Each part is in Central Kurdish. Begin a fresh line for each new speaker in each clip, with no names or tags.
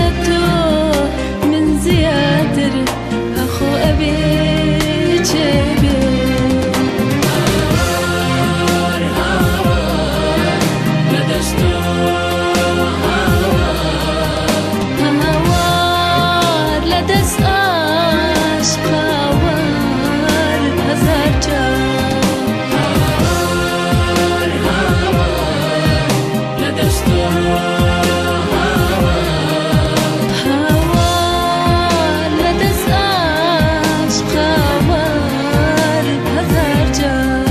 لە تۆ من زیاتر ئەخۆ ئەبێ چێ بێ.
هاوار هاوار لە دەست تۆ هاوار.
هاوار لە دەست عاشق هاوار هەزار جار.
هاوار هاوار لە دەست تۆ هاوار.
هاوار لە دەست عاشق هاوار هەزار جار.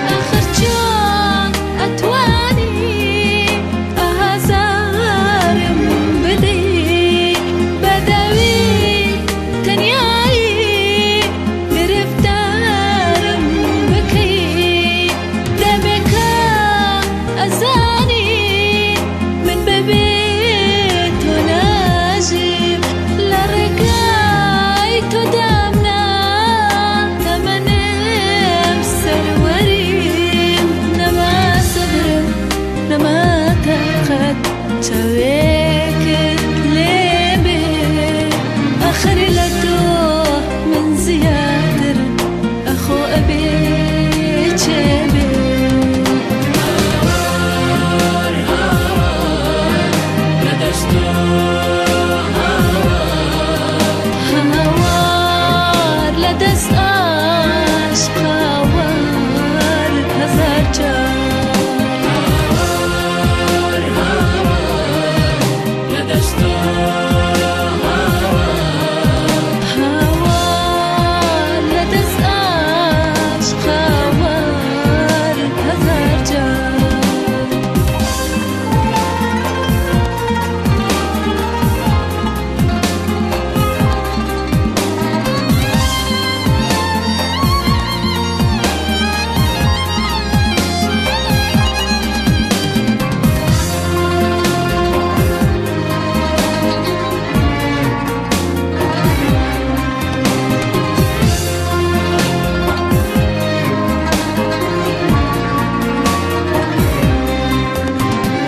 ئاخر چۆن ئەتوانی ئازارم بدەی بە داوی تەنیایی گرفتارم بکەی دەمێکە ئەزانی من بەبێ تۆ ناژیم لە ڕێگای تۆ دامنا تەمەنم سەروەریم نەما سەبرم نەما تاقەت چاوێکت لێبێ ئاخر لە تۆ من زیاتر ئەخۆ ئەبێ چێ بێ.
هاوار هاوار لە دەست تۆ هاوار.
هاوار لە دەست عاشق هاوار هەزار جار.
هاوار هاوار لە دەست تۆ هاوار.
هاوار لە دەست عاشق هاوار هەزار جار.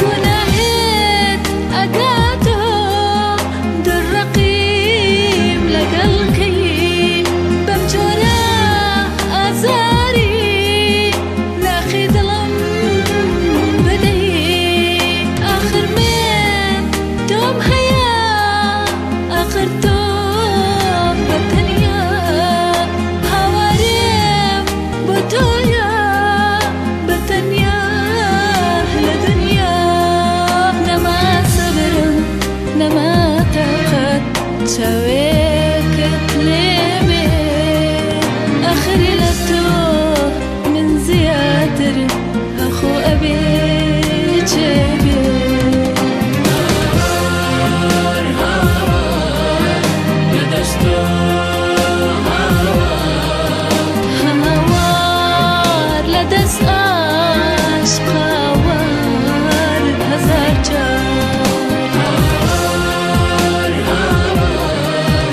گوناهت ئەگاتۆ دڕەقیم لەگەڵ کەی بەم جۆرە ئازاری ناخی دڵم بدەی ئاخر من تۆم هەیە ئاخر تۆ بە تەنیا هاوارێم بۆ تۆیە بە تەنیا لە دنیا نەما سەبرم نەما تاقەت چاوێکت لێبێ ئاخری لە تۆ من زیاتر ئەخۆ ئەبێ چێ بێ.
هاوار هاوار لە دەست تۆ هاوار.
هاوار لە دەست عاشق هاوار هەزار جار.
هاوار هاوار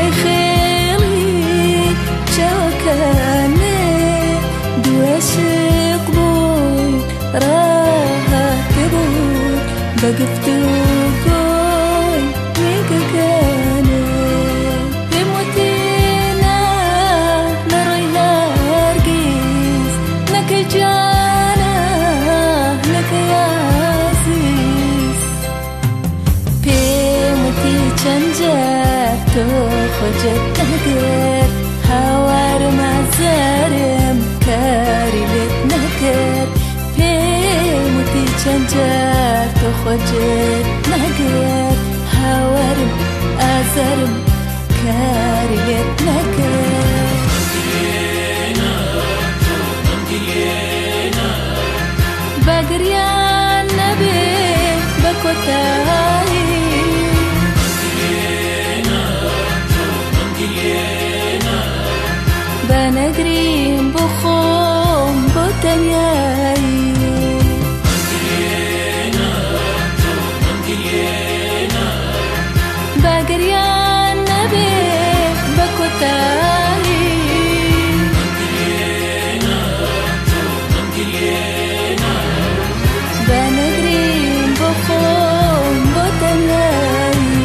لای خێڵی چاوەکانێ دوو عاشق بووین ڕاهاتبووین بە گفتوگۆی مێگەکانێ. پێم وتی نا نەڕۆی هەرگیز، نەکەی جانە نەکەی ئازیز. پێم وتی چەند جار تۆ خۆجت نەگرت، هاوارم ئازارم کاری لێت نەکرد. پێم وتی چەند جار تۆ خۆجت نەگرت، هاوارم ئازارم کاری لێت نەکرد. بە گریان نەبێ بە کۆتایی، بە نەگریم بۆ خۆم بۆ تەنیایی. بە گریان نەبێ بە کۆتایی، بە نەگریم بۆ خۆم بۆ تەنیایی.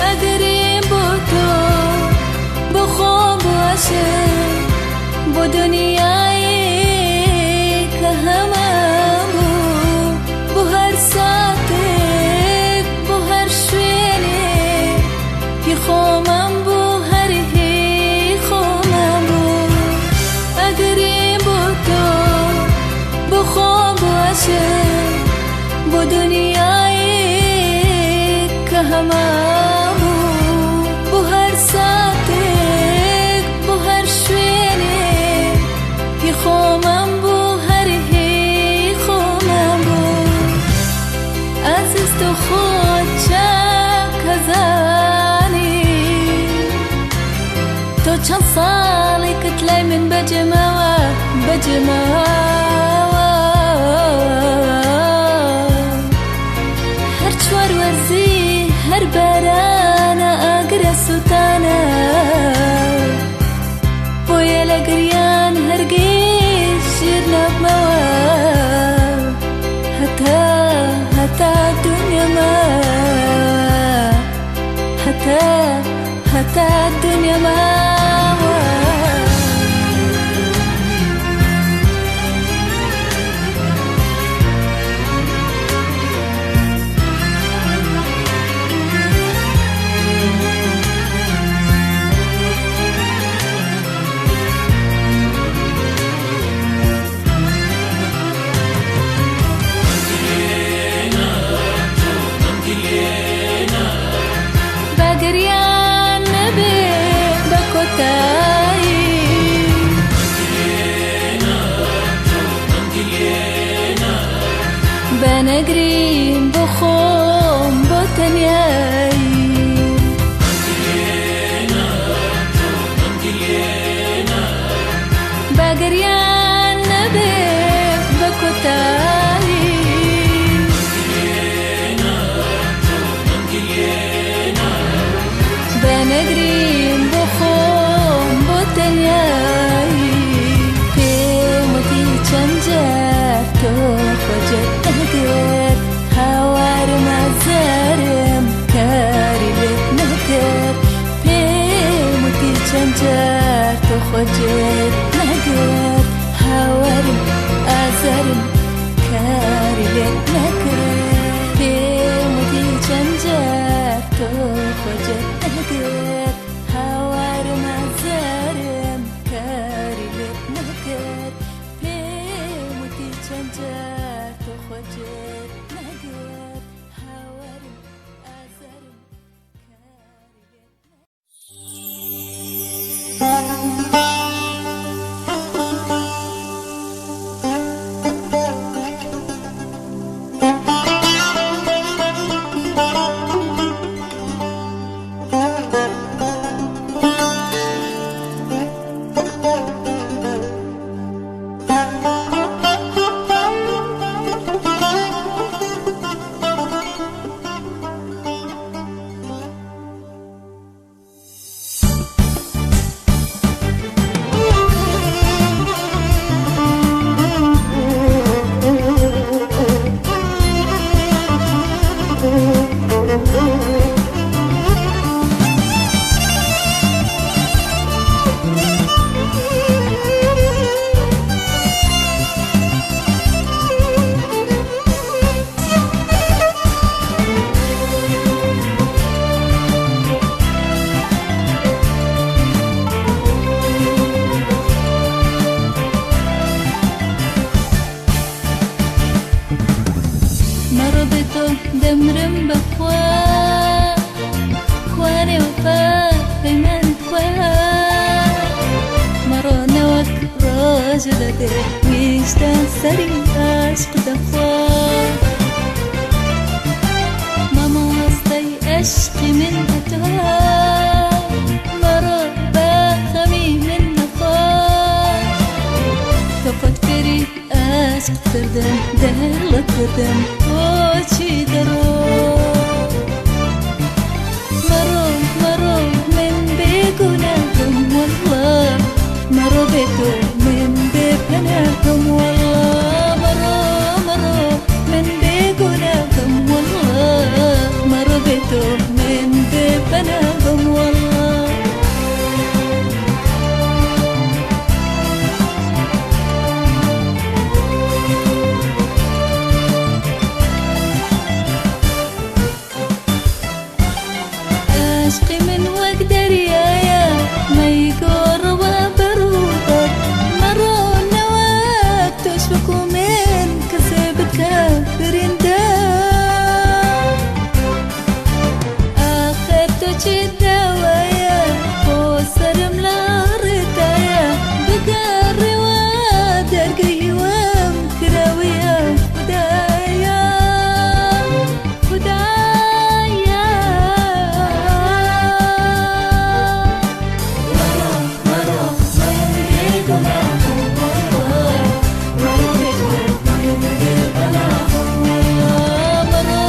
ئەگریم بۆ تۆ بۆ خۆم بۆ عاشق بۆ دنیای کە هەمان بوو، بۆ هەر ساتێک بۆ هەر شوێنێک هی خۆمان بوو، هەر هی خۆمان بوو. ئەگریم بۆ تۆ بۆ خۆم بۆ عاشق بۆ دنیای کە هەمان بوو، بۆ هەر ساتێک بۆ هەر شوێنێک هی خۆمان بوو، هەر هی خۆمان بوو. ئازیز تۆ خۆت چاک ئەزانی، تۆ چەند ساڵێکت لای من بەجێماوە بەجێماوە، هەر چوار وەرزی هەر بارانە ئاگرە سوتانە، بۆیە لە گریان هەرگیز ژیر نابمەوە، هەتا هەتا دنیا ماوە، هەتا هەتا دنیا ماوە. بە گریان نەبێ بە کۆتایی، بە نەگریم بۆ خۆم بۆ تەنیایی. بە گریان نەبێ بە کۆتایی، دەدێ ویژدان سەری عەشق دەخوا. مامۆستای عەشقی من ئەتۆ، مەڕۆ بە خەمی من نەخوا. تۆ خۆت فێری عەشق کردم، دڵت بردم، بۆچی دەڕۆ؟ مەڕۆ مەڕۆ من بێگوناهم وەڵڵا، مەڕۆ بێ تۆ من بێ پەناهم وەڵڵا. مەڕۆ مەڕۆ من بێگوناهم وەڵڵا، مەڕۆ بێ تۆ من بێ پەناهم وەڵڵا. عەشقی من وەک دەریایە مەیگۆڕەوە بەڕووبەر، مەڕۆ نەوەک تۆش وەکو من کەسێ بکە بریندار. ئاخر تۆ چیت داوایە خۆ سەرم لە ڕێتایە، بگەڕێوە دەرگەی هیوام کراوەیە. خودایە خودایە مەڕۆ مەڕۆ من بێگوناهم وەڵڵا، مەڕۆ بێ تۆ من بێ پەناهم وەڵڵا. مەڕۆ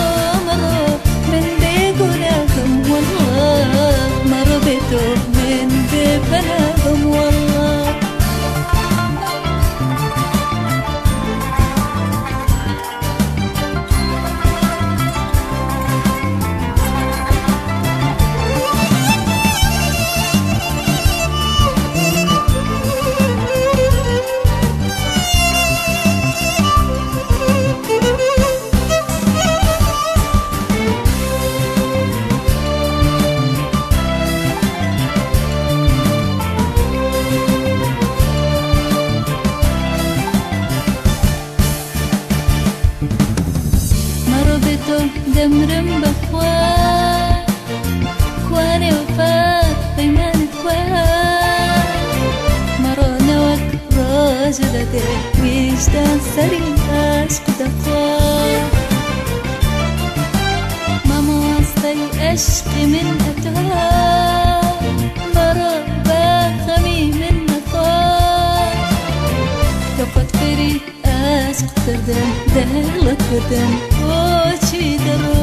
مەڕۆ من بێگوناهم وەڵڵا، مەڕۆ بێ تۆ من بێ پەناهم وەڵڵا. مەڕۆ بێ تۆ دەمرم بەخوا، کوانێ وەفات پەیمانت کوا؟ مەڕۆ نەوەک ڕۆژ دەدێ ویژدان سەری عەشق دەخوا. مامۆستای عەشقی من ئەتۆ، مەڕۆ بە خەمی من نەخوا. تۆ خۆت فێری عەشق کردم، دڵت بردم، بۆچی دەڕۆ؟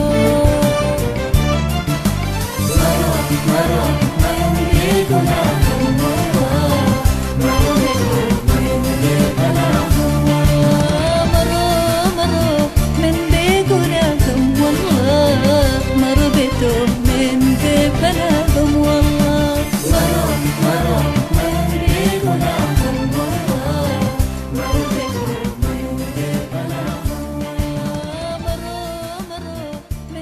مەڕۆ مەڕۆ من بێگوناهم وەڵڵا، مەڕۆ بێ تۆ من بێ پەناهم وەڵڵا. مەڕۆ مەڕۆ من بێگوناهم وەڵڵا، مەڕۆ بێ تۆ من بێ پەناهم وەڵڵا. مەڕۆ مەڕۆ من بێگوناهم وەڵڵا، مەڕۆ بێ تۆ من بێ پەناهم وەڵڵا. مەڕۆ مەڕۆ من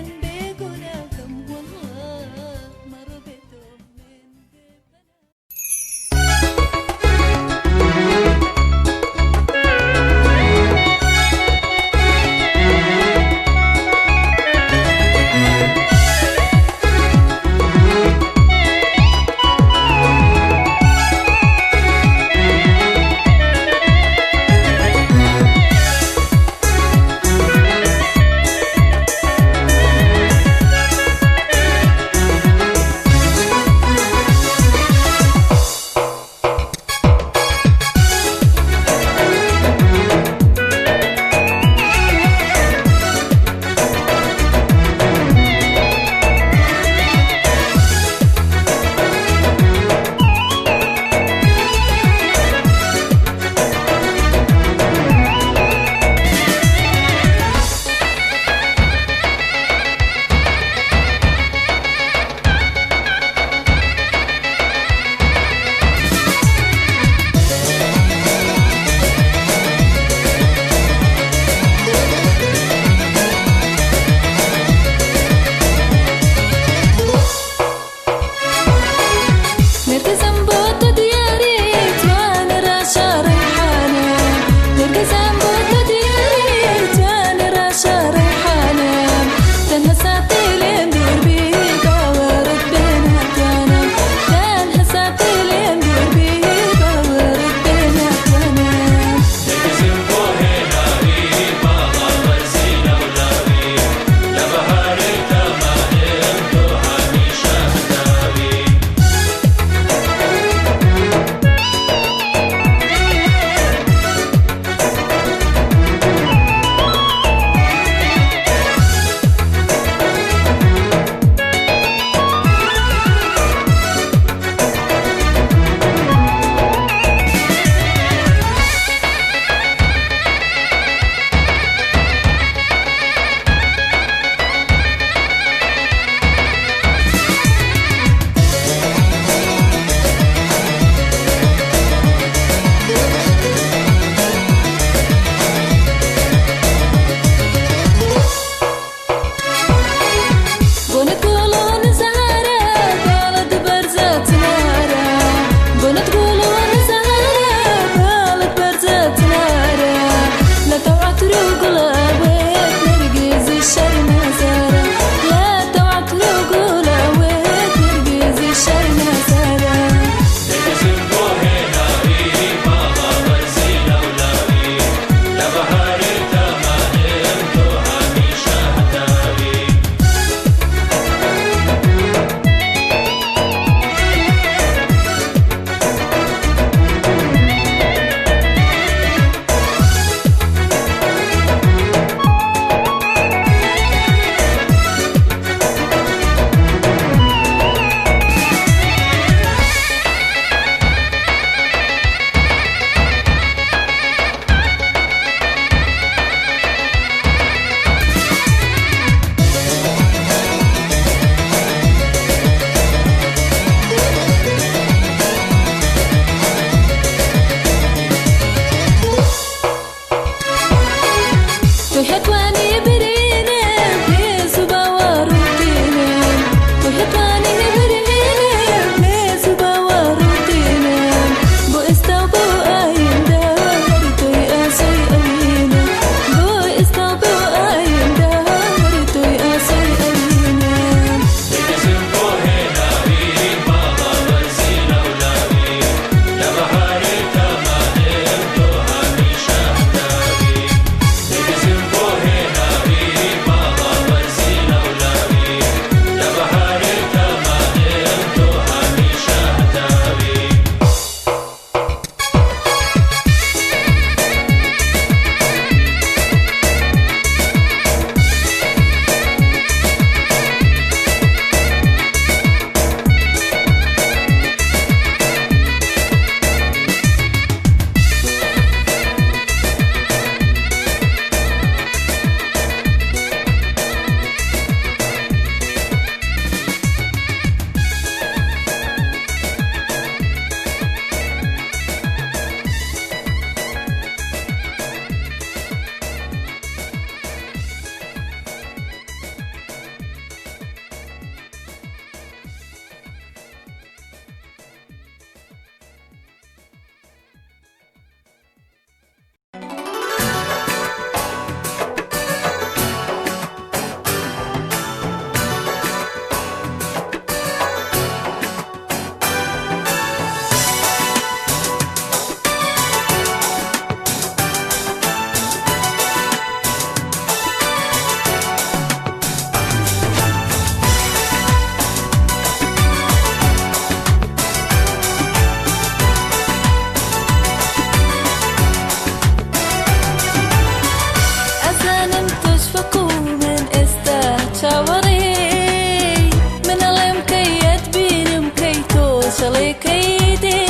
شەڵێ کەی دێ؟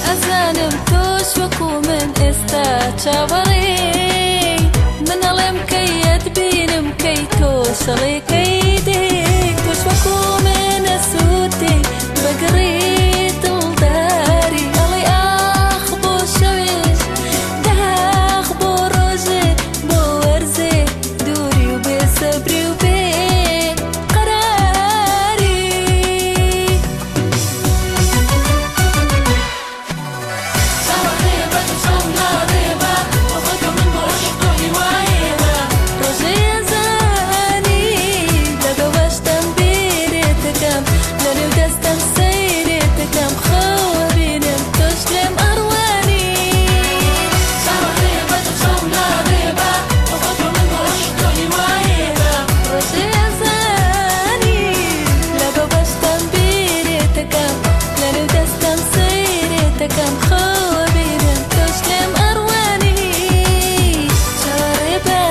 ئەزانم تۆش وەکو من ئێستا چاوەڕێی، من ئەڵێم کەی ئەتبینم کەی تۆ شەڵێ کەی دێ؟ تۆش وەکو من ئەسووتێ بە گڕی دڵداری، ئەڵێ ئاخ بۆ شەوێ داخ بۆ ڕۆژێ بۆ وەرزێ دووری و بێ سەبری و بێ قەراری. ڕۆژێ ئەزانی لە بەوەشتم بیرێتەکەم، لەنێو دەستم سەیرێتەکەم، خەوە بینم تۆش لێم ئەڕوانی. ڕۆژێ ئەزانی لە بەوەشتم بیرێتەکەم، لەنێو دەستم سەیرێتەکەم، خەوە بینم تۆش لێم ئەڕوانی. چاوەڕێ بە،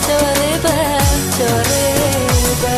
چاوەڕێ بە، چاوەڕێ بە.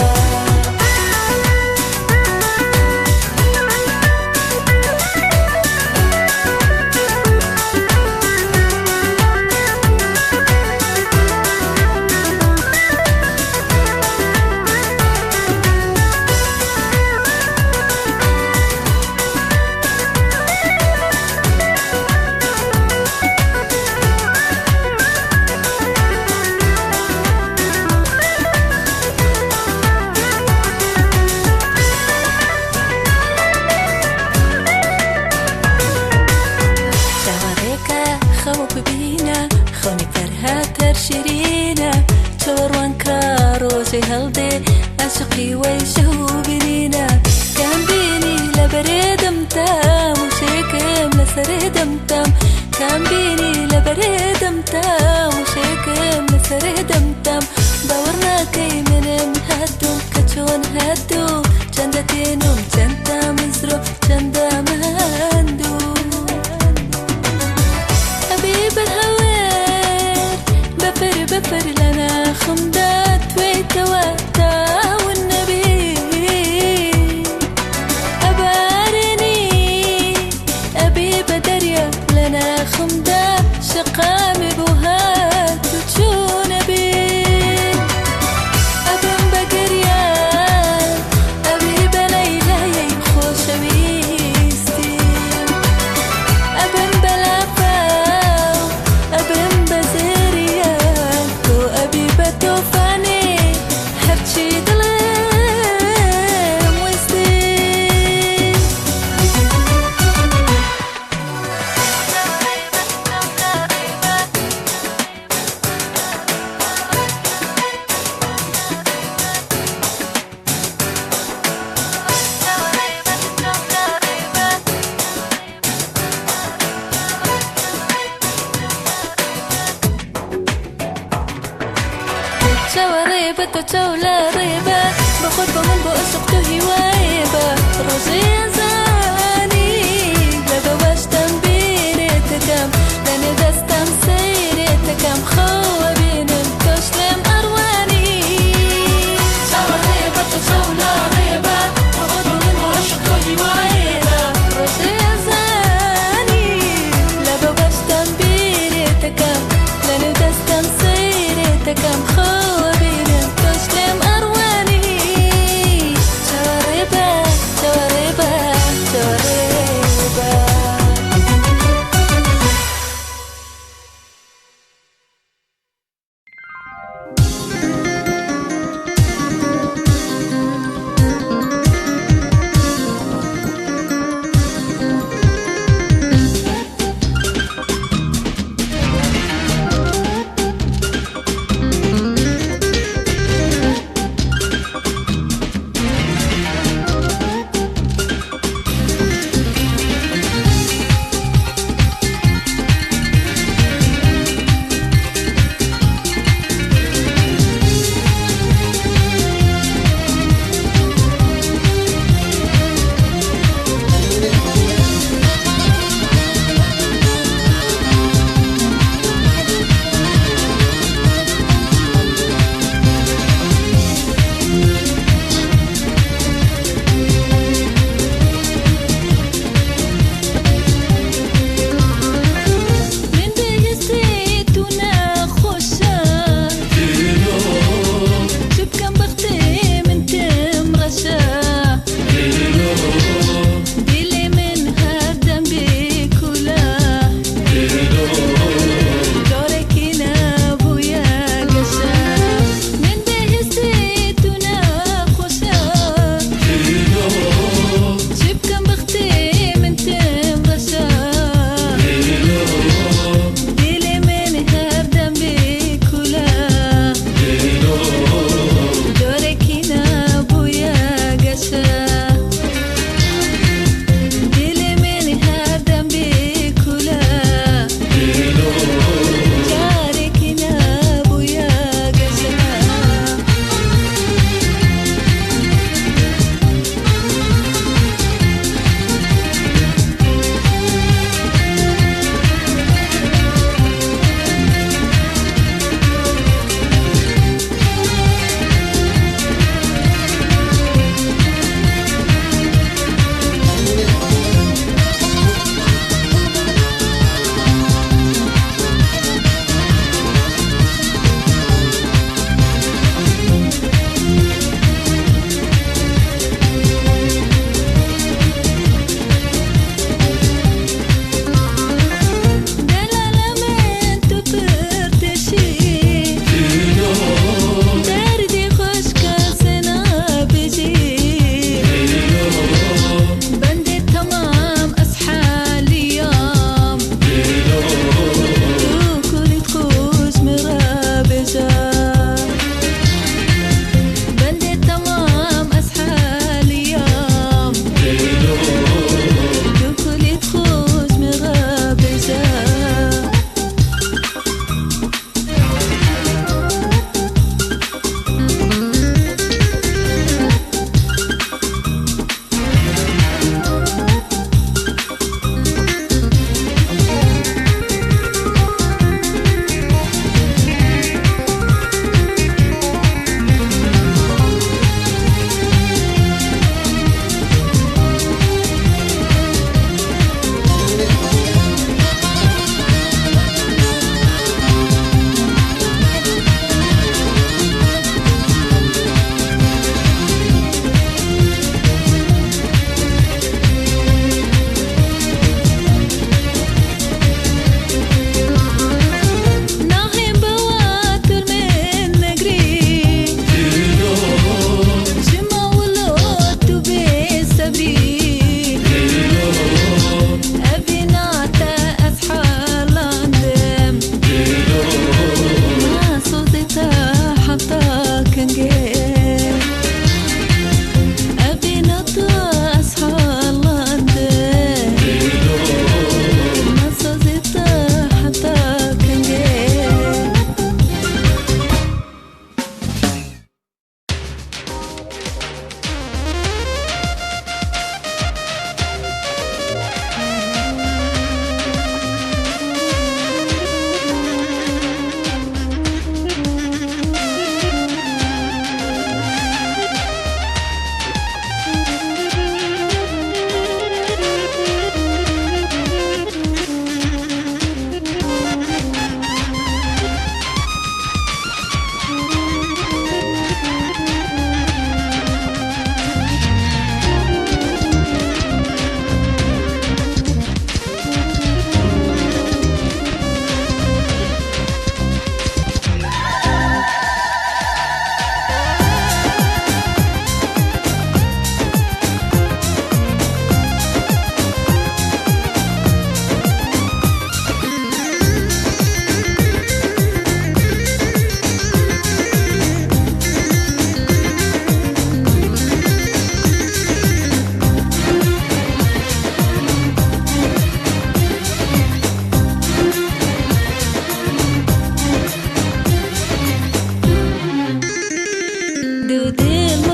چاوەڕێکە خەو ببینە، خەونی فەرهاد شیرینە، چاوەڕوان کە ڕۆژێ هەڵدێ عاشقی وەی شەو برینە. کەم بینی لە بەرێ دەمتام وشەیەکم لەسەرێ دەمتام، کەم بینی لە بەرێ دەمتام وشەیەکم لەسەرێ دەمتام، باوەڕ ناکەی منم هاتووم کە چۆن هاتوو، چەندە تێنوم چەندە مزرۆ چەندە ماندوو. ئەبی بەهەوێر بەفر بەفر لە ناخمدا توێیتەوە تاون نەبی، ئەبارێنی ئەبی بە دەریا لە ناخمدا شەقامی بۆ هات و چوونەبی. ئەبم بە گریان ئەبی بە لەیلایەی خۆشەویستی، ئەبم بە لافاو ئەبم بە زریان، تۆ ئەبی بە تۆفانێ هەرچی دڵم ویستی. چاوەڕێ بە تۆ چاو لە ڕێبە، بەخۆت بە من بۆ عشق تۆ هیوایە بە. ڕۆژێ ئەزانی لە بەوەشتم بیرێتەکەم، لەنێو دەستم سەیرێتەکەم، خەوە بینم تۆش لێم ئەڕوانی. ڕۆژێ ئەزانی لە بەوەشتم بیرێتەکەم، لەنێو دەستم سەیرێتەکەم، خەوە بینم تۆش لێم ئەڕوانی.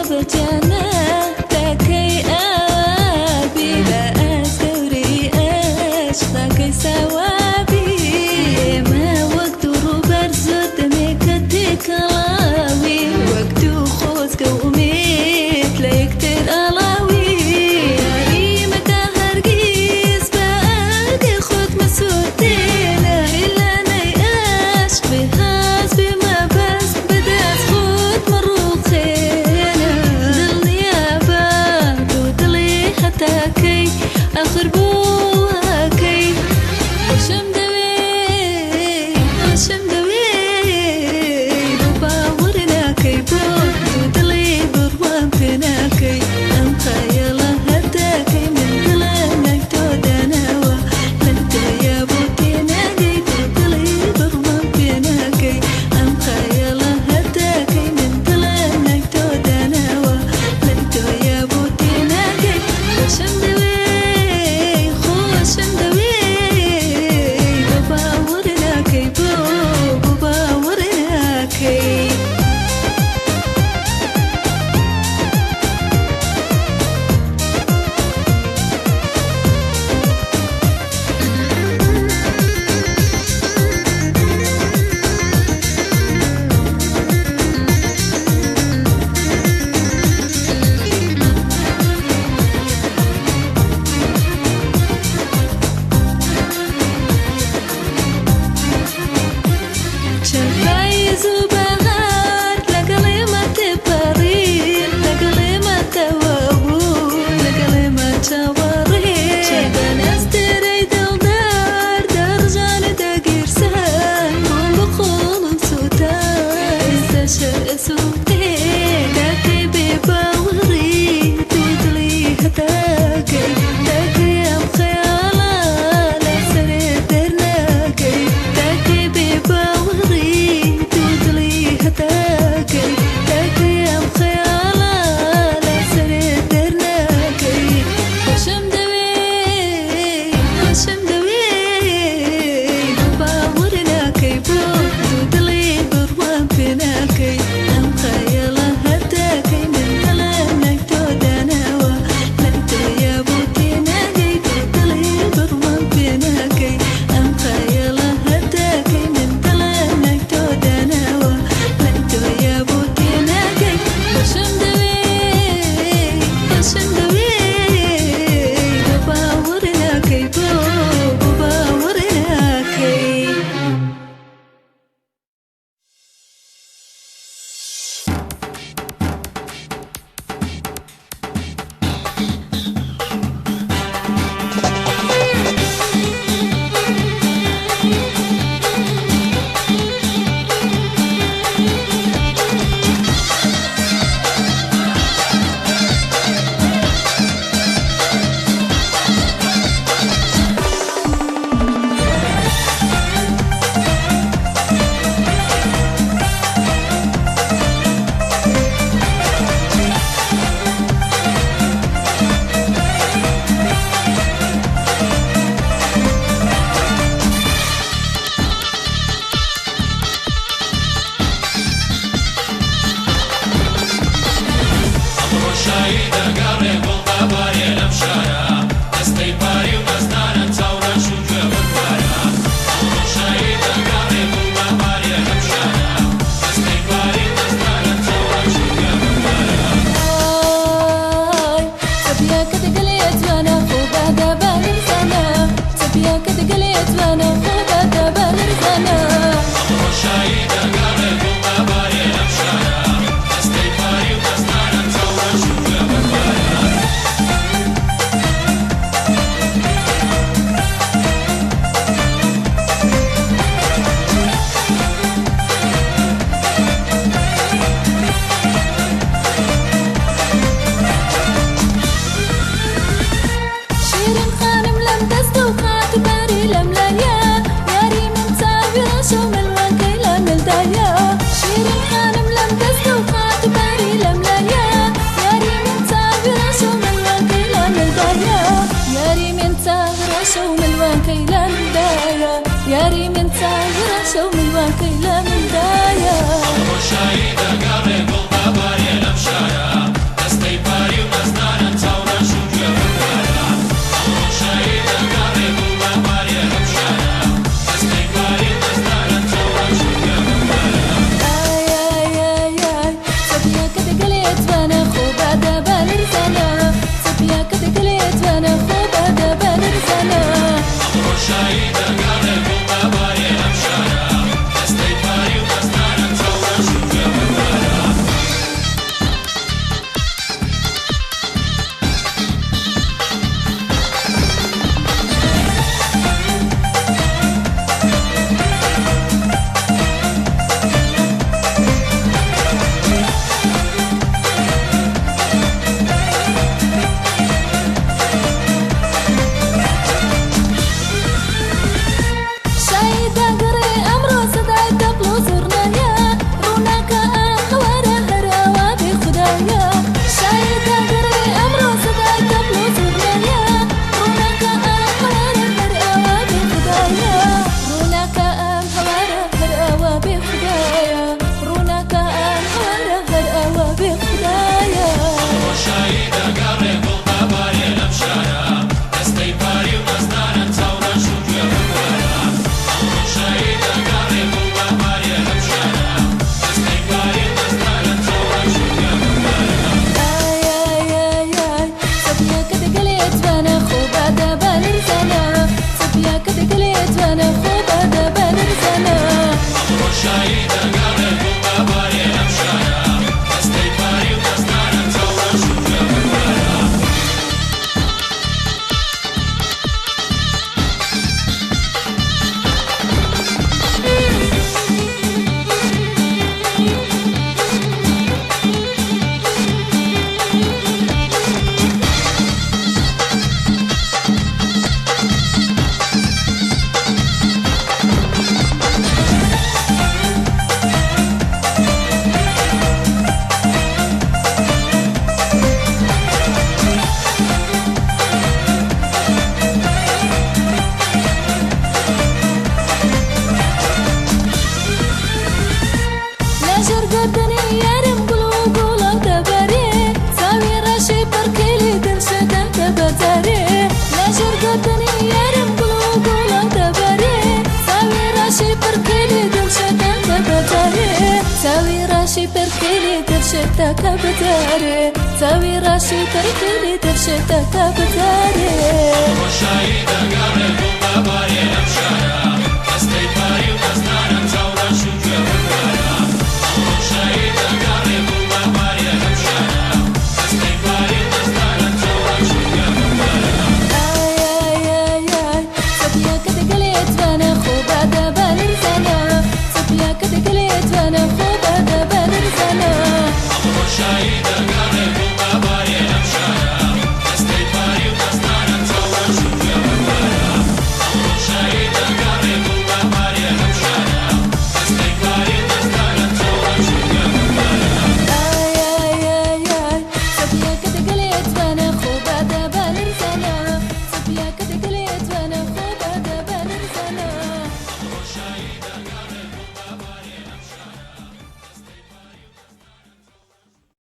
بەجانە تاکەی ئاوابی لە ئاست گەورەی ئەشق تاکەی ساوابی ئێمە وەک دوو ڕووبەر زۆر دەمێکە تێکەڵاوین وەک دوو خۆزگە و ئومێد لە یەکتر ئاڵاوین یاری مەکە هەرگیز بە ئاگر خۆت مەسووتێنە هێلانەی ئەشق بێ هاز بێ مەبەست بە دەست خۆت مەڕووخێنە دڵنیابە دوو دڵی هەتا کەی ئاخر بۆ وا کەی خۆشم دەوێی خۆشم دەوێی بۆ باوەڕ ناکەی بۆ دوو دڵی بڕوام پێ ناکەی ئەم خەیاڵە هەتا کەی من دڵم لای تۆ داناوە لای تۆیە بۆ تێناگەی دوو دڵی بڕوام پێ ناکەی ئەم خەیاڵە هەتا کەی من دڵم لای تۆ داناوە لای تۆیە بۆ تێناگەی خۆشم دەوێی خۆشم دەوێی بۆ باوەڕ ناکەی بۆ بۆ باوەڕ ناکەی. چەند پایز و بەهار لەگەڵ ئێمە تێپەڕین، لەگەڵ ئێمە تەواو بوون، لەگەڵ ئێمە چاوەڕێن. چەندان ئەستێرەی دڵدار داڕژان و داگیرسان، بوون بە خۆڵ و سووتان، ئێستاش هەر ئەسووتێن. تاکەی بێ باوەڕی دوو دڵی هەتا کەی، تاکەی ئەم خەیاڵە لەسەرێ دەرناکەی، تاکەی بێ باوەڕی دوو دڵی هەتا کەی، تاکەی ئەم خەیاڵە لەسەرێ دەرناکەی. خۆشم دەوێی خۆشم دەوێی بۆ باوەڕ ناکەی، بۆ دوو دڵی بڕوام پێ ناکەی، ئەم خەیاڵە هەتا کەی من دڵم لای تۆ داناوە، لای تۆیە بۆ تێناگەی، دوو دڵی بڕوام پێ ناکەی، ئەم خەیاڵە هەتا کەی من دڵم لای تۆ داناوە، لای تۆیە بۆ تێناگەی. خۆشم دەوێی خۆشم دەوێی بۆ باوەڕ ناکەی، بۆ بۆ باوەڕ ناکەی.
ئەمڕۆ شایی دەگەڕێ گوڵ دەبارێ لەم شارە، دەستەی پاری و دەستانە چاوڕەش و گوێ بەکارە. ئەمڕۆ شایی دەگەڕێ گوڵ دەبارێ لەم شارە، دەستەی پاری و دەستانە چاوڕەش و گوێ بەکارە.
ئای چەپیاکە دەگەلێ جوانە خۆ بادە با لەرزانە، چەپیاکە دەگەلێ جوانە خۆ بادە با لەرزانە.
ئەمڕۆ شایی دەگەڕێ گوڵ دەبارێ لەم شارە، دەستەی پاری و دەستانە چاوڕەش و گوێ بەکارە.
شیرین خانم لەم دەست و خات و پاری لەم لایە، یاری من چاوی ڕەش و ملوانکەی لە ملدایە. شیرین خانم لەم دەست و خات و پاری لەم لایە، یاری من چاوی ڕەش و ملوانکەی لە ملدایە. یاری من چاوی ڕەش و ملوانکەی لە ملدایە، یاری من چاوی ڕەش و ملوانکەی لە ملدایە.
ئەمڕۆ شایی دەگەڕێ گوڵ دەبارێ لەم شارە، شایی دەگەڕێ گوڵ دەبارێ لەم شارە، دەستەی پاری و دەستانە چاو ڕەش و گوێ بڕوارە.
لە ژێر گەردنی یارم گوڵ و گوڵە دەبارێ، چاوی ڕەشی پڕکێلی دل شێتەکە بەجارێ. لە ژێر گەردنی یارم گوڵ و گوڵە دەبارێ، چاوی ڕەشی پڕکێلی دل شێتەکە بەجارێ. چاوی ڕەشی پڕکێلی دل شێتەکە بەجارێ، چاوی ڕەشی پڕکێلی دل شێتەکە بەجارێ.
ئەمڕۆ شایی دەگەڕێ گوڵ دەبارێ لەم شارە، دەستەی پاری و دەستانە.